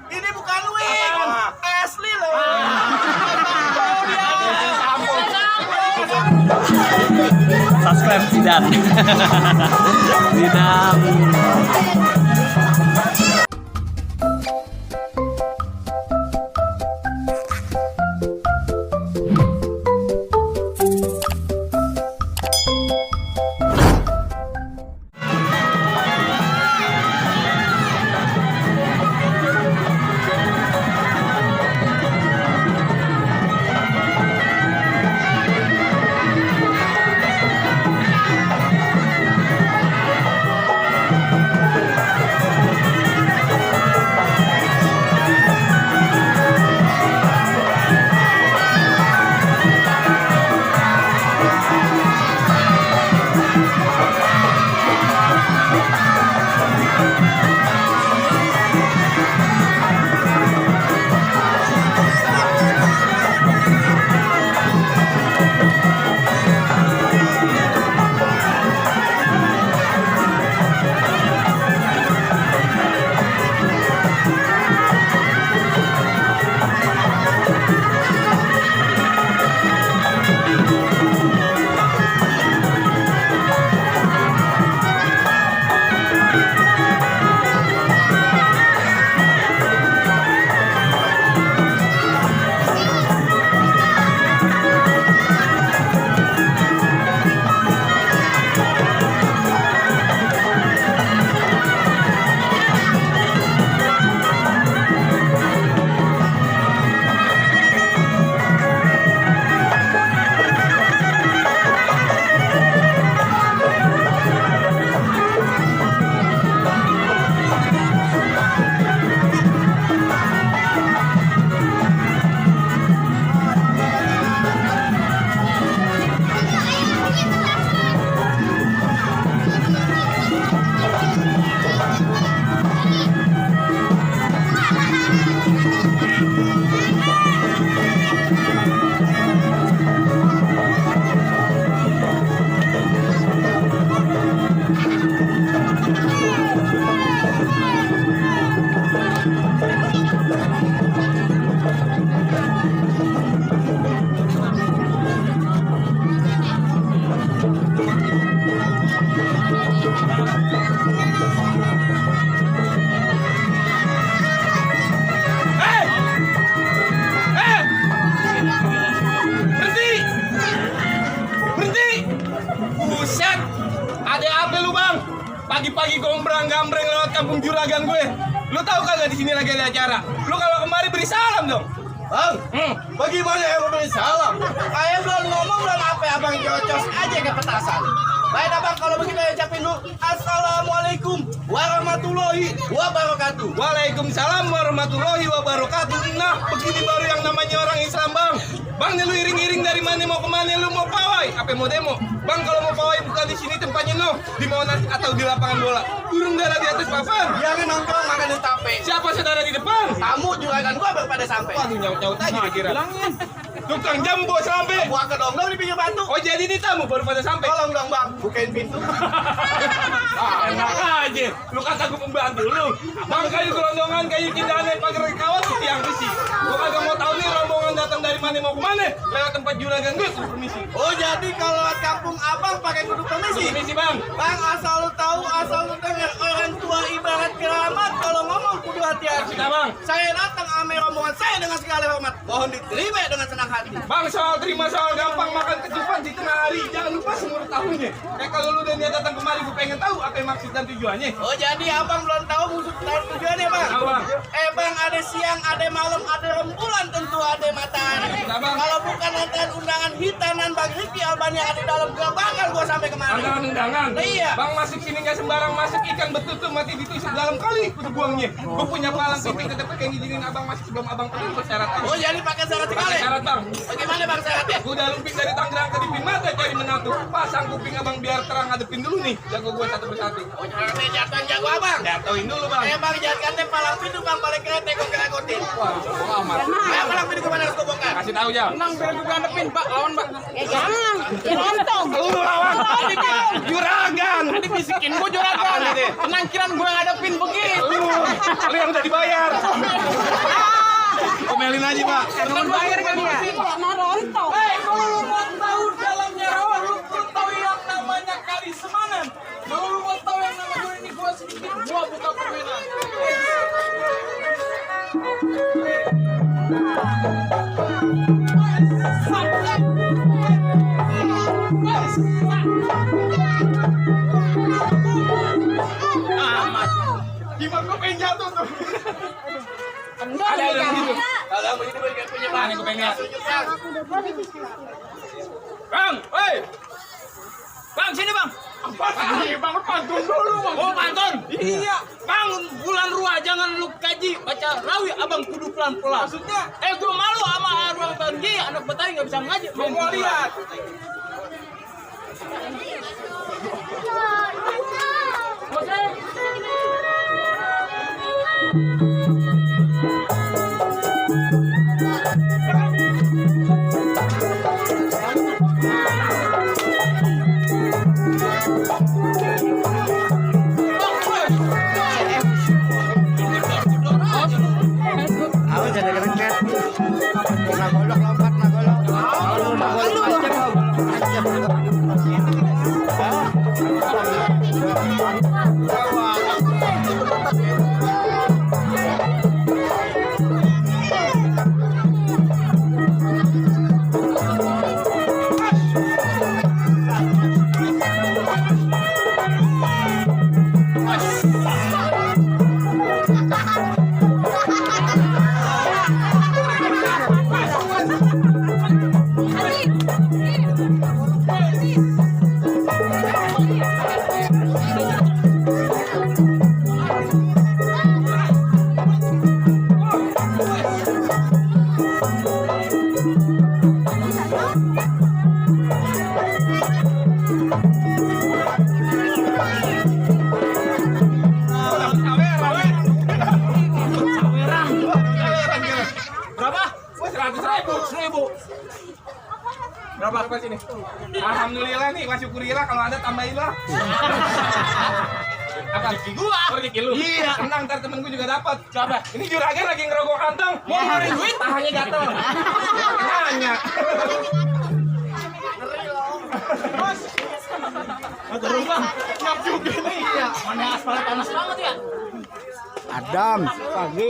Ini bukan wig. Asli loh. Subscribe Zidan. Zidan. Pagi-pagi gombrang-gambreng lewat kampung juragan gue. Lu tahu kagak di sini lagi ada acara? Lu kalau kemari beri salam dong. Bang, bagaimana ya mau beri salam? Ayah belum ngomong belum apa abang cocos aja ke petasan. Baik abang kalau begitu ya ucapin dulu Assalamualaikum warahmatullahi wabarakatuh. Waalaikumsalam warahmatullahi wabarakatuh. Nah, begini baru yang namanya orang Islam, Bang. Bang, nih lu iring-iring dari mana mau kemana? Lu mau pawai? Apa mau demo? Bang, kalau mau pawai bukan di sini tempatnya no, di Monas atau di lapangan bola. Burung darah di atas papan. Jangan nongkrong makan di tape. Siapa saudara di depan? Tamu juragan gua baru pada sampai. Waduh, nyaut-nyaut aja dikira. Tukang jamu bawa selambe. Buah kedong dong di pinggir batu. Oh, jadi ini tamu baru pada sampai. Tolong dong bang, bukain pintu. Enak aja, lu kata gue pembantu lu. Bang, kayu gelondongan, kayu kindane, pagar kawat, tiang besi. Gue kagak mau tahu nih rombongan datang dari mana mau kemana. Lewat tempat juragan gue, kudu permisi. Oh jadi kalau lewat kampung abang pakai kudu permisi? Permisi, Bang. Bang asal lu tahu, asal lu dengar orang tua ibarat keramat. Kalau ngomong kudu hati-hati. Maksudnya, Bang? Saya datang ame rombongan saya dengan segala hormat. Mohon diterima dengan senang hati. Bang, soal terima soal gampang makan ketupat di tengah hari. Jangan lupa seumur tahunnya. Kalau lu udah niat datang kemari, gue pengen tahu apa yang maksud dan tujuannya. Oh jadi abang belum tahu maksud dan tujuannya bang? Tahu, Bang. Bang ada siang, ada malam, ada rembulan, tentu ada matahari. Bang. Kalau bukan lantaran undangan hitanan Bang Riki Albania ada dalam gak bakal gua sampai kemari. Undangan. Iya. Bang masuk sini nggak sembarang masuk, ikan betutu mati ditusuk dalam kali kudu buangnya. Gue punya palang piting tetep yang izinin abang masuk sebelum abang pergi bersyarat. Oh jadi pakai syarat sekali? Syarat, Bang. Bagaimana bang syaratnya? Gue udah lumping dari Tangerang ke Dipin Mata cari menantu. Pasang kuping abang biar terang ngadepin dulu nih. Jago gue satu persatu. Oh syaratnya jatuhin jago abang? Jatuhin dulu, Bang. Bang jadikan deh palang pintu bang balik kereta gue kerekotin. Wah, bohong amat. Palang pintu kemana harus gue bongkar? Kasih tahu, Jal. Tenang biar gue ngadepin pak, lawan pak. Jangan, lontong. Lu lawan. Juragan. Tadi bisikin gue juragan. Tenang kiran gue ngadepin begitu. Lu yang udah dibayar. aja, Pak. Jangan bayar kali ya. Naronto. Kalau lu mau tahu dalamnya rawa, lu perlu tahu yang namanya kali Semanan. Kalau lu mau tahu yang namanya ini gua sedikit, gua buka permainan. Gimana gua pengen jatuh tuh? Ada gitu. Kalau begini berikan punya bang, gue pengen. Bang, woi. Bang, sini bang. Apa sih? Bang, pantun dulu bang. Oh, pantun? Iya. Bang, bulan ruah jangan lu kaji. Baca rawi, abang kudu pelan-pelan. Maksudnya? Gue malu sama ruang tanggi. Anak Betawi gak bisa ngaji. Mau lihat. Aku jadi keringet. Nah golok lompat, nah golok. Berapa? 100.000. Berapa sini? Alhamdulillah nih, gua syukurilah kalau ada tambahin lah. Apa rezeki gua? Rezeki lu. Iya, tenang ntar temen gua juga dapat. Coba. Ini juragan lagi ngerogok kantong. Mau ngeluarin duit, tangannya gatel. Nanya. Bos. Ada rumah. Ngap juga nih. Iya. Mana aspal panas banget ya? Adam, pagi.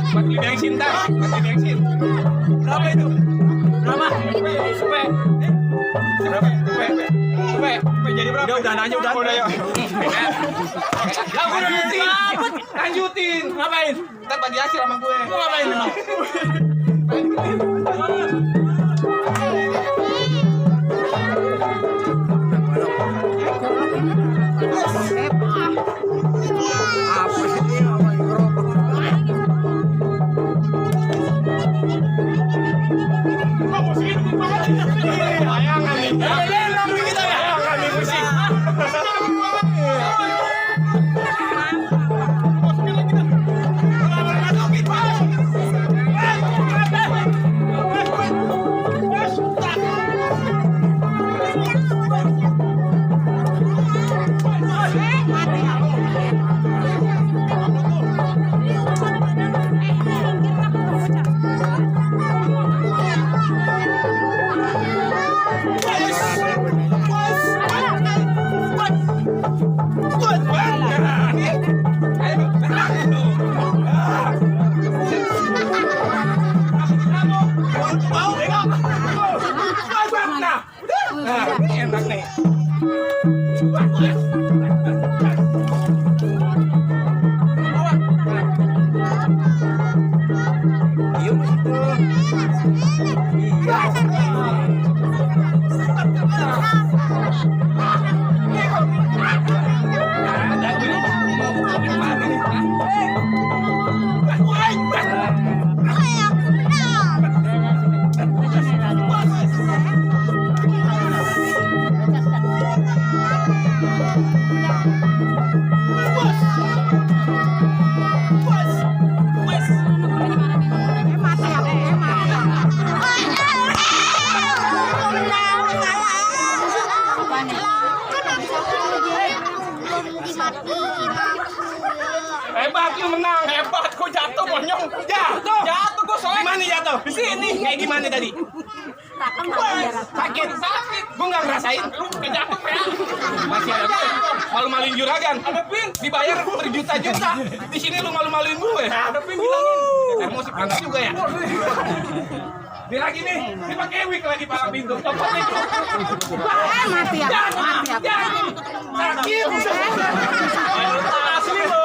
Buat beli bensin dah, buat beli bensin. Berapa itu? Berapa? Supe jadi berapa? Udah nanya udah. Udah yuk. Lanjutin. Ngapain? Ntar bagi hasil sama gue. Lu ngapain emang? Apa sih ini? Apa yang gerobak? Bayangan nih. Bayangan nih musik. Nah, ini enak nih. Hebat lu menang. Hebat, kok jatuh monyong. Jatuh. Jatuh kok Di soalnya. mana jatuh? Di sini. Kayak gimana tadi? Sakit. Gua nggak ngerasain. Lu kejatuh ya. Masih ada gue. Malu-maluin juragan. Dibayar berjuta-juta. Di sini lu malu-maluin gue. Ada pin bilangin. Emosi panas juga ya. Dia lagi nih. Dia pakai wig lagi pakai pintu. Copot itu. Mati ya, Jangan. mati ya. Jangan. Sakit. Asli lo.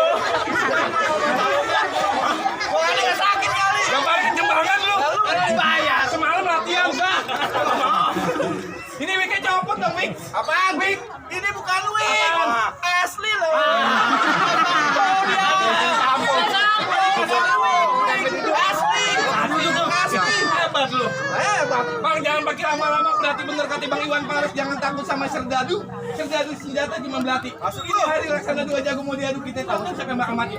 Gua ini nggak sakit kali. Gambar kejembangan lu. Bayar. Semalam latihan. Ini wignya copot dong, wig. Apaan? Wig? Ini bukan wig. Apaan? Asli loh. Asli. Hebat lu. Hebat. Bang, jangan pakai lama-lama. Berarti bener kata Bang Iwan Fals, jangan takut sama serdadu. Serdadu senjata cuma belati. Ini hari laksana dua jago mau diadu, kita tahu kan siapa yang bakal mati.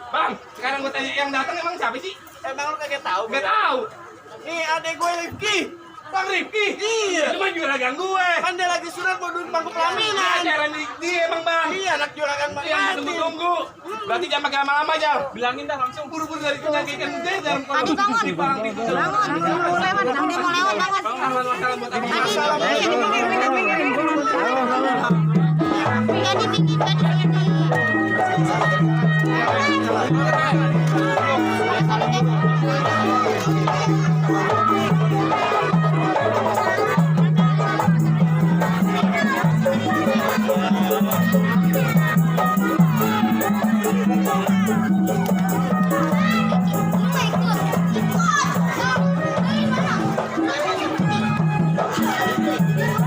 Bang, sekarang gue tanya yang datang emang siapa sih? Emang lu kagak tahu? Gak tahu. Nih adek gue Rifki. Bang Rifki? Iya. Itu mah juragan gue. Kan dia lagi surat mau duduk bangku Ini pelaminan. acara dia emang bang. Iya anak juragan Bang Yang Martin. tunggu-tunggu. Berarti jangan pakai lama-lama aja. Bilangin dah langsung. Buru-buru dari penyakitan dia dalam Adi bangun. di parang tidur. Bangun, mau lewat, nanti mau lewat, bangun. Bang, salam buat abang. Adi, jadi bikin,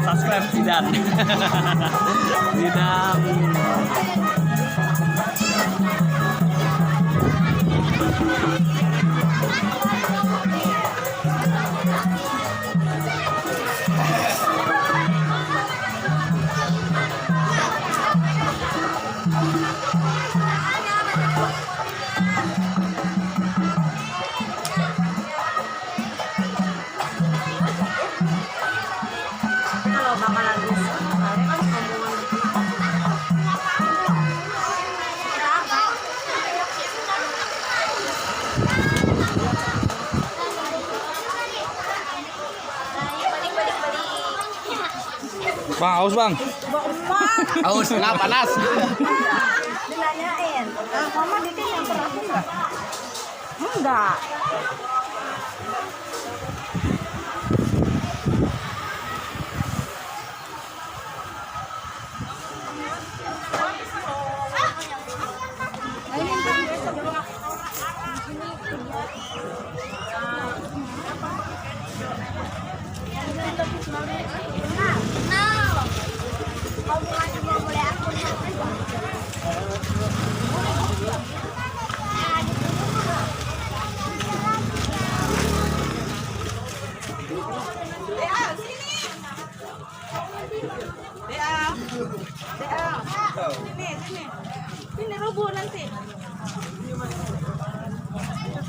Subscribe Zidan. Zidan. kalau bakalan rusuh, soalnya kan rombongan Bang, haus bang. Haus, nggak panas. ditanyain, mama Diti yang pernah enggak? Enggak.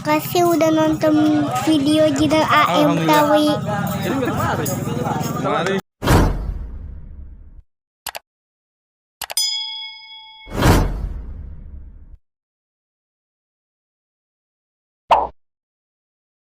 kasih udah nonton video Jidal AM Tawi. Ini nggak kemarin. Mari.